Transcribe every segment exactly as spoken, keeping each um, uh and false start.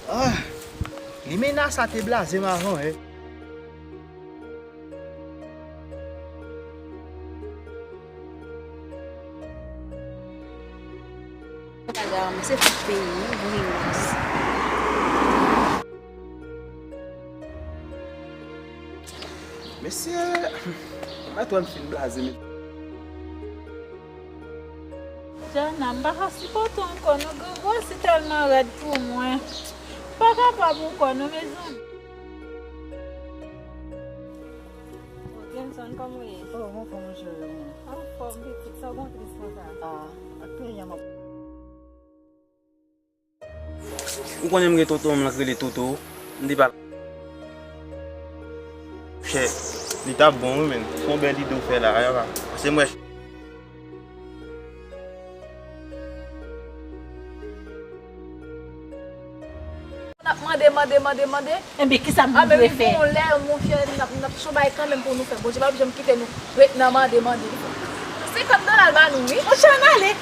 Ah, limena sa te blaze m avan, wi. Gade, se tout peyi, wi, limena. Mesye, mwen twò m fin blaze, men. Jana, m pa ka sipòte ankò, non, grangou a si tèlman rèd pou mwen. M pa kapab ankò, non, mezanmi. Jameson, kòman w ye? Oh, mwen anfòm, mon cheri, mwen. Anfòm, pitit, sa w gen tris konsa? Ah, ak peyi a m ap Ou konnen m gen tonton m lan k rele Toto, m te pale. Chè, li t ap bon wi, men. Se yon bèl ide w fè la, a, pa. Paske m wè N ap mande, mande, mande, mande. Enben, kisa m dwe fè? Gon lè, monchè, n ap, n ap se yon bagay kanmenm pou nou fè. Bondye p ap janm kite nou ret nan mande, mande. Senkant dola l ba nou, wi. Monchè, ann ale.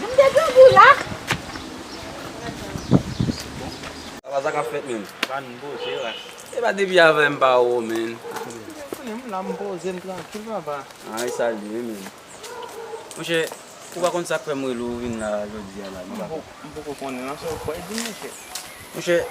Vin de grangou la. Apa sa k ap fèt menm? Ban m poze la. E pa depi avè m pa ou, menn. Konnen m la, m poze m trankil, papa. Ay, salye, menn. Monchè, ou pa konn sa k fè m rele w vin la jodi a la, non, papa? M poko konnen, non, se ou k fè di m, monchè. Monchè,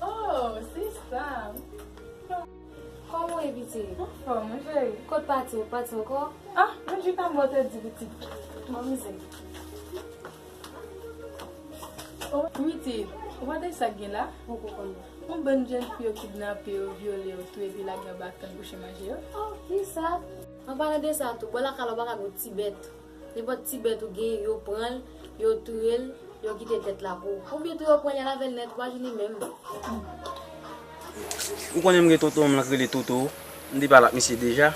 Oh, sista. Kòman w ye, pitit? Anfòm, wi, cheri. Kot pati? Ou pati ankò? Ah, menm jan tanbou te di, pitit. Bon, mizè. Oh, pitit, ou pa tande sa k gen la? Poko konnen. Yon bann jèn fi yo kidnape yo, vyole yo, touye, epi lage anba kan kouche manje yo. Oh, kisa? An palan de sa tou, bò lakay la ou pa ka gen yon ti bèt. Nenpòt ti bèt ou gen, yo pran l, yo touye l, yo kite tèt la pou ou. Oubyen tou yo pran l, y al avè l nèt, ou pa jwenn li menm. Ou konnen m gen tonton m lan k rele Toto. M te pale ak misye deja.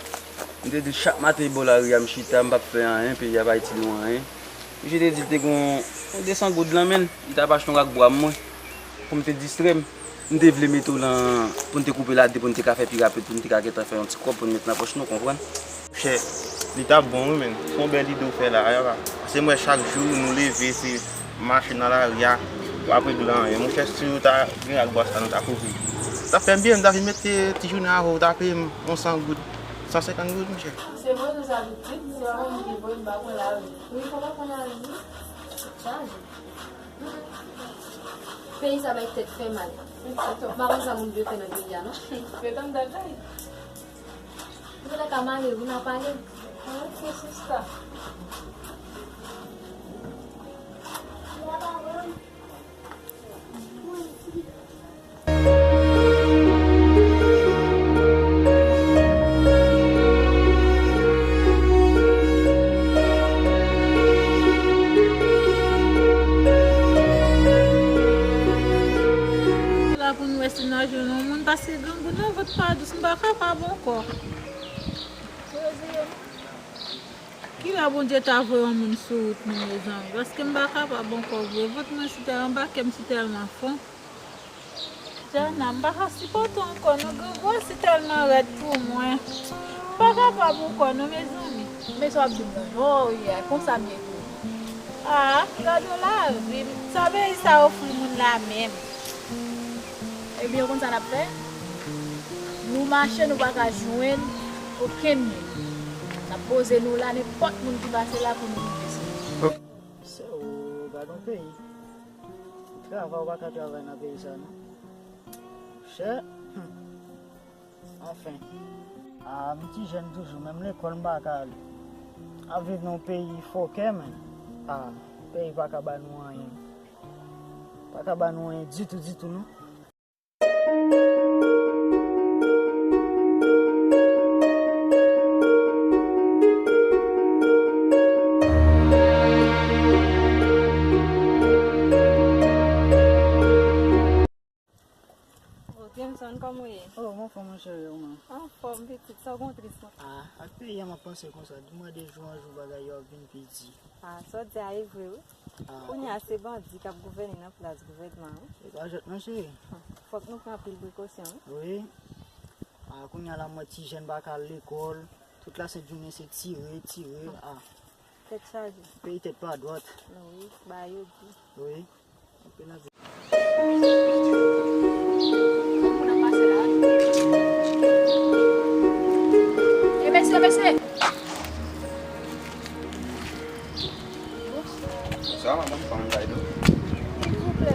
M te di l chak maten bò lari a m chita, m p ap fè anyen, peyi a pa itil mwen anyen. Misye te di l te gen yon, yon de san goud lan men l, li t ap achte yon rak bwa mwen pou m te distrè m. M te vle mete w lan, pou n te koupe la de, pou n te ka fè pi rapid, pou n te ka gentan fè yon ti kòb, pou n met nan pòch nou, konprann? Chè, li t ap bon wi, men. Se yon bèl ide w fè la, a, pa. Paske m wè chak jou nou leve, se mache nan lari a, w ap regle anyen. Monchè, si w ta gen rak bwa sa, nou ta kouvri. Sa fè m byen, m ta vin mete ti jounen avè w, w ta peye m yon san goud, san senkant goud, monchè. Se vre, nou sa pitit, se pa moun ki voye m pa pran lari. Wi, fò pa pran lari, wi. Chaje. Peyi sa bay tèt fè mal. M pa konn sa moun dwe fè nan peyi a, non. Yo tann dat la. Yo ta ka mare, wi, n a pale. Ok, sista. La pou n wè si n a jwenn yon moun, paske grangou nan vant pa dous, m pa kapab ankò. Ki lè Bondye ta voye yon moun sou wout nou, mezanmi? Paske m pa kapab ankò vre. Vant mwen si tèlman, anba kè m si tèlman fon. Jana, m pa ka sipòte ankò, non, grangou a si tèlman rèd pou mwen. M pa kapab ankò, non, mezanmi. Men sa w ap di m nan, non, wi, a, konsa m ye tou. Ah, gade yon lavi, sa peyi sa ofri moun la menm. Ebyen, ou konn sa n ap fè? Nou mache, nou pa ka jwenn okenn moun. N ap poze nou la, nenpòt moun ki pase la pou nou rive sou li. Se ou, gade yon peyi. Travay, ou pa ka travay nan peyi sa, non. Chè. Hmm. Anfen. A, m ti jèn toujou, menm lekòl m pa ka ale. Ap viv nan yon peyi fòkè, men. A, peyi pa ka ba nou anyen. Pa ka ba nou anyen ditou, ditou, non. Jameson, kòman Kòman w ye? Oh, m anfòm, mon cheri, ou menm? Anfòm, pitit, sa w gen w tris konsa? Ah, ak peyi a m ap panse konsa, di mwen de jou an jou bagay yo ap vin pi di. Ah, sa w di a e vre, wi. Ah, kounye a, se bandi k ap gouvène nan plas gouvènman, wi. E pa jwèt non, cheri. Fòk nou pran anpil prekosyon, wi. Wi. Ah, kounye a la, m wè ti jèn pa ka al lekòl. Tout lasent jounen se tire, tire. Ah. Tèt chaje. Peyi tèt pa dwat. Wi, bagay yo di. Wi. Anpil anpil. E mesye, mesye! Bonswa, madanm, kòman bagay yo? Silvouplè,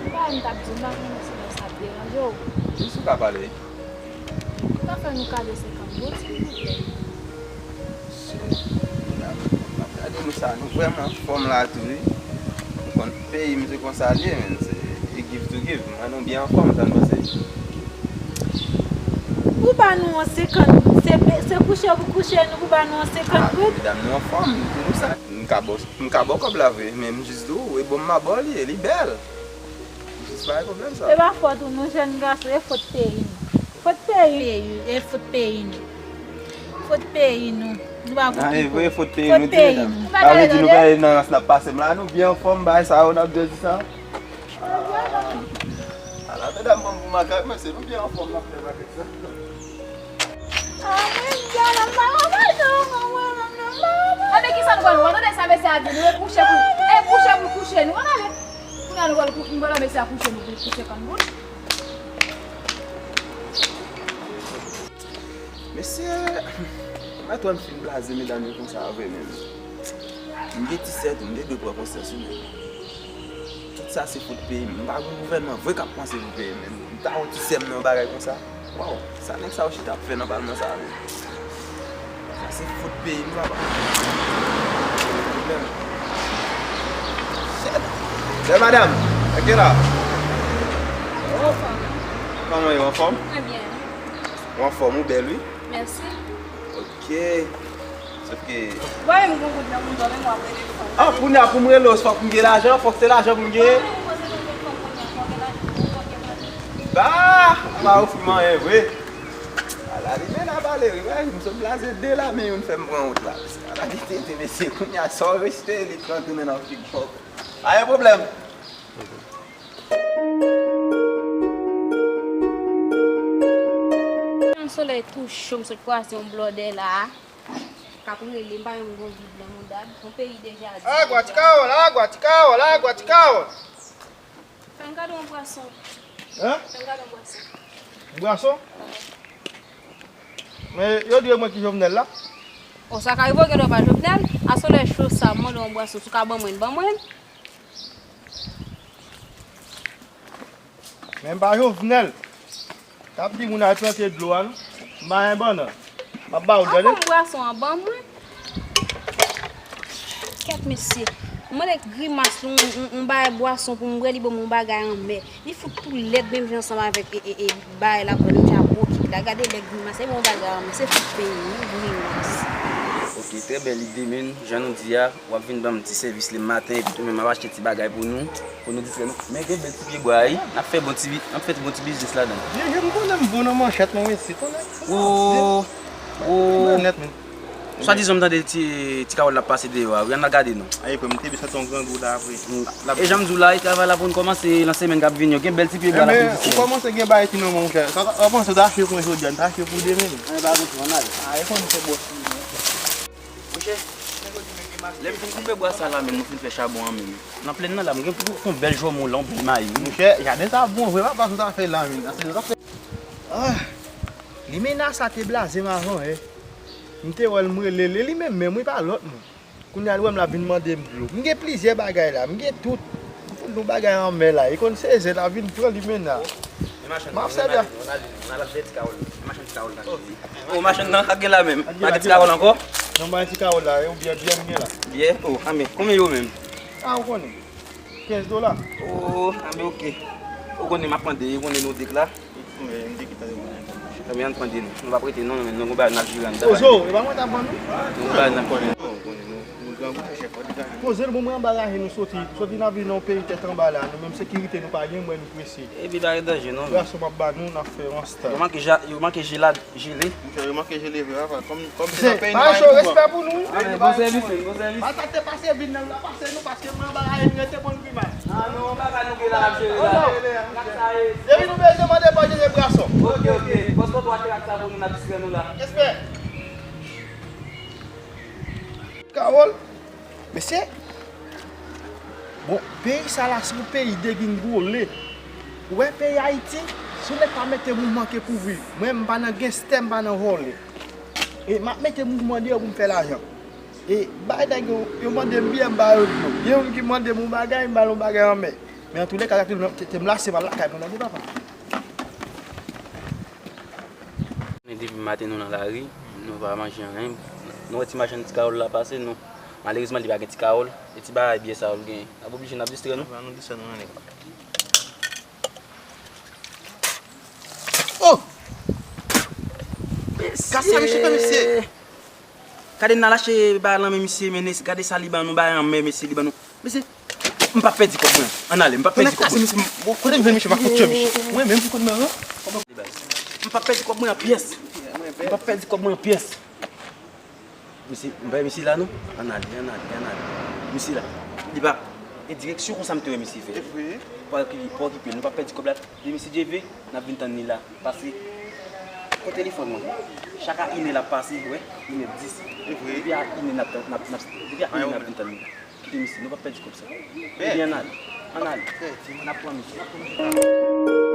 m pa wè m t ap di w, m pa konnen si lè sa ap deranje w. Jis ou ka pale. Ou ka fè nou kado senkant goud, silvouplè? Mesye, m ap gade nou sa, nou vrèman anfòm la tou, wi. Nou konn peyi m se konsa l ye, men se e give to give. Mwen nou byen anfòm, sa n panse? Ou ba nou yon senkant goud, se, se kouche pou kouche nou pou ba nou yon senkant goud? Ah, medam, nou anfòm, nou konn sa. M ka ba w, m ka ba w kòb la vre, men m jis di w, e bon m ba w li, e li bèl. M jis pa gen pwoblèm sa. E pa fòt ou non, jèn gason, e fòt peyi nou. Fòt peyi. Peyi, e fòt peyi nou. Fòt peyi nou. Nou pa pou kite. Ah, e vre, fòt peyi nou, ti medam. Sa vle di nou pa nan rans n ap pase m la, nou byen anfòm, bagay sa yo, n ap di sa. Ala, medam, ban m pou makak, mesye, nou byen anfòm, n ap fè makak sa. Anben, kisa nou pral wè? Tande sa mesye a di, nou e kouche pou, e kouche pou kouche nou. Ann ale. Kounye a nou pral kou-, nou pral mesye a kouche nou pou, pou senkant goud. Mesye, mwen twò m fin blaze medam yo konsa vre menm. M gen ti sè tou, m te dwe pran konsyans wi menm. Tout sa se fòt peyi m. M pa gen gouvènman vre k ap panse pou peyi m menm. M ta wè ti sè m nan yon bagay konsa. Waw, sa nèg sa yo chita ap fè nan palman sa a menm? Sa se fòt peyi m, papa. Shit. Bèl madanm, ok la. Kòman w ye, w anfòm? Très bien. Ou anfòm, ou bèl, wi. Merci. Ok. Sòf ke... Mwen menm gon goud nan men m, mwen menm w ap rele m fanm. Ah, kounye a pou m rele w, fòk m gen lajan, fòk se lajan pou m genyen. Mwen menm mwen se gon fanm kounye a, fòk gen lajan, fòk gen manje. Bah, pa ofri m anyen vre. Ala li men la pale wi, wè, m sot blaze de la, men youn fè m pran wout la. Ala li tete, mesye, kounye a, sa w rejte, li pran tounen nan fig fòk. Pa gen pwoblèm. Yon solèy tou cho, m sot kwase yon blòdè la a. K ap rele m, pa menm gon vid nan mouda m. Yon peyi deja di. Agwa ti kawòl, agwa ti kawòl, agwa ti kawòl. Fè n gade yon bwason. Hein? Fè n gade yon bwason. Yon bwason? Men yo di yo mwen ki Jovenel la. O, sa ka rive w gen dwa pa Jovenel. A solèy cho sa, m mande yon bwason, si w ka ban mwen, ban mwen. Men m pa Jovenel. T ap di moun al plante dlo a, non. M pa gen bannann. M ap ba ou, tande. An fòm bwason an ban mwen. Kèt mesye. M mande Grimas yon, yon, yon bagay bwason pou m bwè, li ban m yon bagay anmè. Li fout tou lèd menm jan ansanm avèk e, e, e, bagay la, pran yon tcha bokit la. Gade lè Grimas, e bon bagay anmè. Se fout peyi, wi, Grimas. Ok, trè bèl ide, men jan nou di a, w ap vin ban m ti sèvis lemanten, epi tou menm ap achte ti bagay pou nou, pou nou distrè nou. Men gen bèl ti pye bwa, wi. N ap fè bon ti bi-, n ap fè bon ti biznis ladan. Byen, jan m konnen m bon nan manchèt, non, mesye, konnen. O, o. Nèt, men. Swadizan m tande ti, ti Kawòl la ap pase deyò a, wi, ann al gade non. Ayi, frè m, te byen santi yon grangou la, vre. E jan m di w la, e travay la pou n kòmanse nan semèn k ap vini yo. Gen bèl ti pye bwa la pou n distrè. Ou kòmanse gen bagay ki nan men w, frè. Sa, sa, sa panse w ta achte pou mwen jodi a, n ta achte pou demen, men. Ann pa konn, ann ale. A, e konn se bòs li. Monchè, lè m fin koupe bwa sa la menm, nou fin fè chabon an menm. Nan plèn nan la, m gen pou fè yon bèl jòmon la, yon bèl mayi, wi. Monchè, jaden sa bon vre, papa, sa w ta fè la menm. Ah, limena sa te blaze m avan, eh. M te wè l, m rele l, e li menm menm, wi, pa lòt moun. Kounye a, l wè m, l ap vin mande m dlo. M gen plizyè bagay la, m gen tout. M fout nou bagay anmè la, e konn sezi l ap vin pran limena. E machann nan, m al avè ti Kawòl. E machann ti Kawòl la. O, machann nan, sa k gen la menm? Pa gen ti Kawòl ankò? Non, m pa gen ti Kawòl la, e yon byè, byè m gen la. Byè? O, anben, konbyen yo menm? A, ou konnen. Kenz dola. O, anben, oke. Ou konnen m ap mande, ou konnen nou dik la. M te kite li mwen. Men ann tande nou. Nou p ap rete non, men nou gon bagay n ap jere anndan. Poze w, e pa mwen t ap ban nou? Nou gon bagay n ap jere. Poze l, bon, mwen anba raje nou soti. Soti n ap vin nan yon peyi tèt anba la. Nou menm sekirite nou pa gen, mwen nou prese. Epi pa gen danje non. Gason m ap ba nou, n ap fè yon stan. Yo manke ja-, yo manke jele. Jele. Monchè, yo manke jele vre, papa. Kòm, kòm se nan peyi nou pa gen respè pou nou. Ah, men bon sèvis, men bon sèvis. Patat te pase vin nan la pase nou paske mwen anba raje nou rete bon grimas. Ah non, bagay nou gen la n ap jere la. Gad sa ye. Depi nou bezwen mande pa jere brason. Ok, ok. Pòs kontwa te ak sa pou nou n ap distrè nou la. Respè. Kawòl. Mesye, bon, peyi sa la se yon peyi degringole. Ou wè peyi Ayiti, si w nèk pa mete mouvman ke kouvri. Mwen, m pa nan genstè, m pa nan vòlè. E m ap mete mouvman deyò pou m fè lajan. E bay nèg yo, yo mande m biyè, m ba yo dlo. Gen youn ki mande m yon bagay, m ba l yon bagay anmè. Men antoulèka, te, te m lase, m al lakay mwen, tande papa. Men depi maten nou nan lari, nou pa manje anyen. Nou wè ti machann ti kawòl la pase, nou, malerezman li pa gen ti kawòl. E ti bagay biyè sa yo l genyen. N ap oblije n ap distrè nou. Ann distrè nou, ann. Oh! Kase, mesye, fè mesye. Gade n al achte bagay nan men misye, men gade sa li ban nou, bagay anmè, mesye, li ban nou. Mesye, m p ap pèdi kòb mwen. Ann ale, m p ap pèdi kòb mwen. Bon, kote m jwenn misye, m ap fout tchè misye. Mwen menm pou kont mwen an. M p ap pèdi kòb mwen an pyès. M p ap pèdi kòb mwen an pyès. Misye, m pa wè misye la non. Ann ale, ann ale, ann ale. Misye la. Li pa. E direksyon konsa m te wè misye fè. E vre. Pa okipe, pa okipe, nou p ap pèdi kòb la. Demen si Dye vle, n ap vin tann li la. Pase. Pran telefòn mwen. Chak a inè l ap pase, wè, inè dis. E vre. Depi a inè n ap, n ap, n ap, depi a inè n ap vin tann li. Kite misye, nou p ap pèdi kòb sa. Ebyen, ann ale. Ann ale. N ap pran misye.